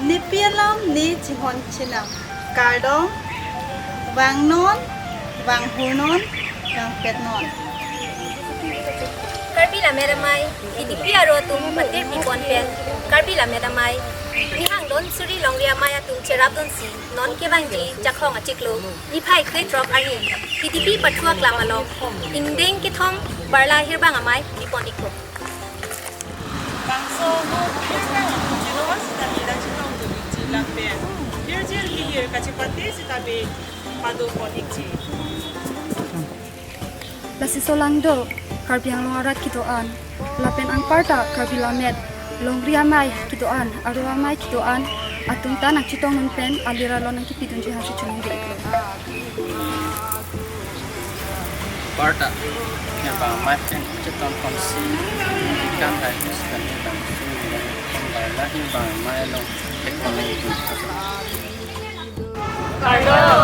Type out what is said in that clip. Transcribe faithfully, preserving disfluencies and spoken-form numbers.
Nepi alam ne chihon chenam. Kardom, vangnon, vanghurnon, vangpetnon. Karbi Lammet Amei, K D P aro atum patir pipon pen, Karbi Lammet Amei, nihang don suri longri amei atum cherapdunsi, non kevangji Jakhong achiklo, niphai krethrok arni, K D P pathu aklam along, ingdeng kethom barla hirbang amei pipon ikpo. Bangso ahut hirbang atum chelo sitame la chetongdun ikji lapen hirjir kihir kachepate sitame padopon ikji. Lasi solangdo Karbi Anglong arat kedoan lapen anparta Karbi Lammet longri amei kedoan, aro amei kedoan atum ta nangchetongdun pen alir along nangkepidunji hasi chuningde iklo. Anparta hirbang amei pen chetongponsi kam hai hus kan hirbang sung dan hirbang la hirbang amei along teknologi. Kardom,